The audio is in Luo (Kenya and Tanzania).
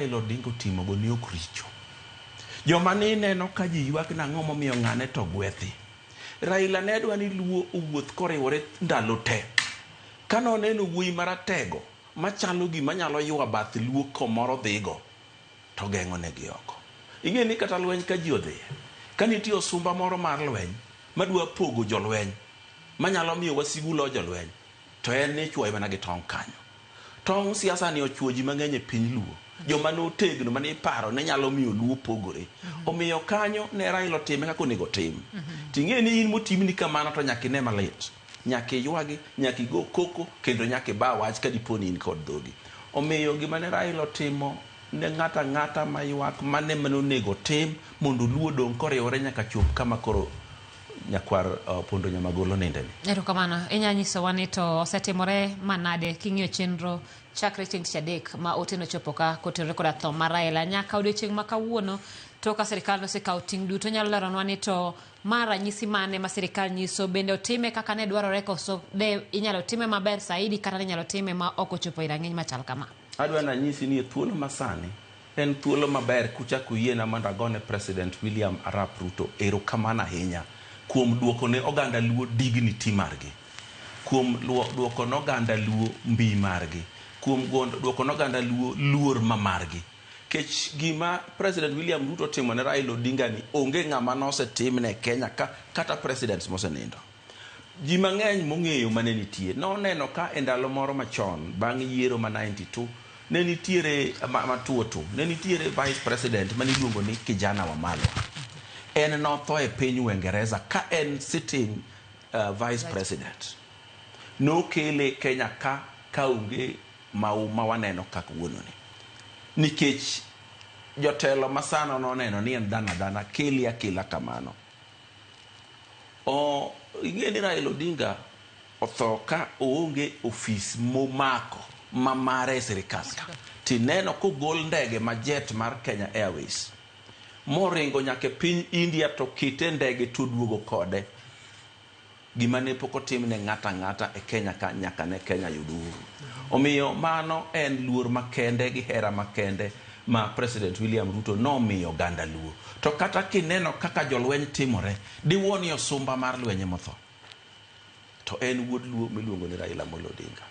Raila Odinga otimogo ne ok richo. Joma ne ineno ka ji ywak nang'o momiyo ng'ane to gwethi. Raila ne dwa ni Luo owuoth koriwore ndalo te. Ka noneno wuoyi maratego machalo gima nyalo ywa bath Luo komoro dhigo to geng'o negi oko. Ing'e ni kata lweny ka ji odhiye, ka nitie osumba moro mar lweny madwa pogo jolweny manyalo miyo wasigu lo jolweny to en ni ichuoye mana gi tong' kanyo. Tong' siasa ni ochuo ji mang'eny e piny Luo. Joma notegno mane iparo ne nyalo miyo Luo pogore. Omiyo kanyo ne Raila otime kaka onego otim. Ting'e ni in motimni kamano to nyaka ine malit. Nyaka iywagi, nyaka igo koko kendo nyaka iba wach ka dipo ni in kod dhogi. Omiyo gima ne Raila otimo ne ng'ato ang'ata maywak mane mane onego otim mondo Luo odong' koriwore nyaka chop kama koro nyakwar Opondo Nyamagolo ninde ni. Erokamano. Inya nyisowa ni to osetimore manade king'iyo chenro chakre chieng' tich adek ma ote nochopo ka kotenore koda tho mar Raila nyaka odiochieng' ma kawuono to ka sirikal nosekawo ting' duto nyalo leronwa ni to ma ranyisi mane ma sirikal nyiso bende otime kaka ne dwarore koso de inyalo time maber saidi kata ne inyalo time ma ok ochopo e rang'iny machal kama. Adwa nanyisi ni e thuolo masani en thuolo maber kuchako uyiena mondo agone President William Arap Ruto erokamano ahinya kuom duoko ne oganda Luo dignity margi, kuom duoko ne oganda Luo mbi margi, kuom duoko ne oganda Luo luor ma margi. Kech gima President William Ruto otimo ne Raila Odinga ni onge ng'ama nosetimne e Kenya ka kata presidents mosenindo. Ji mang'eny mong'eyo mane nitie noneno ka e ndalo moro machon bang' yiero ma 92 ne nitiere matuo tu ne nitiere vice president mane iluongo ni Kijana Wamalwa. En notho e piny Uingereza ka en sitting vice president. Nokele Kenya ka kaonge mau ma waneno ka kawuononi. Nikech jotelo masano noneno ni en dhano adhana kele akela kamano. Ing'e ni Raila Odinga otho ka oonge ofis momako ma mare e sirikal ka. Tineno kogol ndege ma jet mar Kenya Airways moringo nyaka e piny India to kete ndege to oduogo kode. Gima ne pok otim ne ng'ato ang'ata e Kenya ka nyaka ne Kenya yud uhuru. Omiyo mano en luor makende gi hera makende ma President William Ruto nomiyo oganda Luo. To kata kineno kaka jolweny timore, diwuo ni osumba mar lweny emotho. To en wuod Luo miluongo ni Raila Amolo Odinga.